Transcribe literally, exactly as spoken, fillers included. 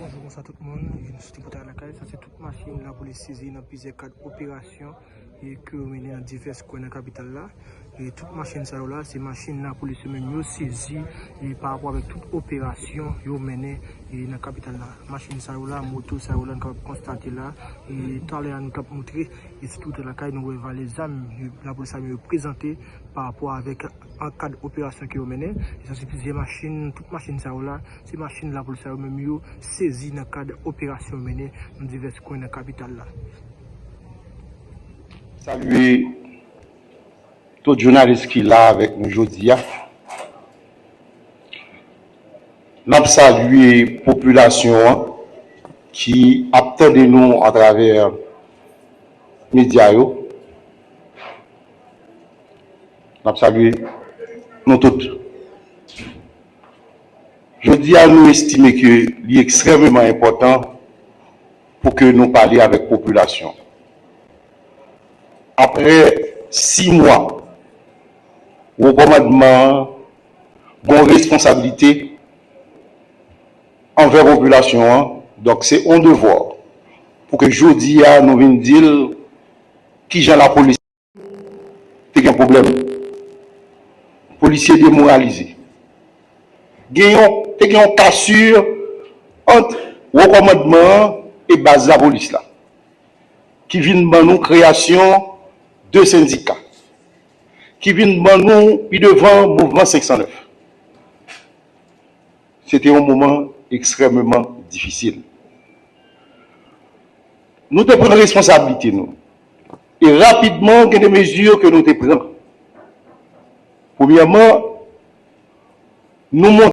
Bonjou, bonswa tout moun. Vin sou Ti Poutay Lakay. Sa se tout machin lapolis sezi nan plizyè kad operasyon e ke yo mennen nan divès kwen nan kapital la. E tout machin sa yo la, se machin lapolis yo menm yo sezi e pa rapò avèk tout operasyon yo mennen e nan kapital la. Machin sa yo la, moto sa yo la, nou kapab konstate la. E talè a nou t ap montre e sou Ti Poutay Lakay, nou wè valè zam e lapolis sa yo prezante pa rapò avèk an kad operasyon ke yo mennen. E sa se plizyè machin, tout machin sa yo la, se machin lapolis sa yo menm yo sezi nan kad operasyon yo mennen nan divès kwen nan kapital la. Salye tout jounalis ki la avèk nou jodi a. N ap salye popilasyon an ki ap tande nou atravè medya yo. N ap salye nou tout. Jodi a, nou estime ke li ekstrèmeman enpòtan pou ke nou pale avèk popilasyon. Apre sis mwa, wo kòmandman an gon responsablite anvè popilasyon an. Donk, se yon devwa pou ke jodi a nou vin di l kijan lapolis te gen pwoblèm. Polisye demoralize. Gen yon, te gen yon kasir ant wo kòmandman an e baz lapolis la, ki vin ban nou kreyasyon de sendika, ki vin ban nou pi devan mouvman senk san nèf. Se te yon moman ekstrèmeman difisil. Nou te pran responsablite nou. E rapidman, gen de mezi ke nou te pran. Premyèman, nou monte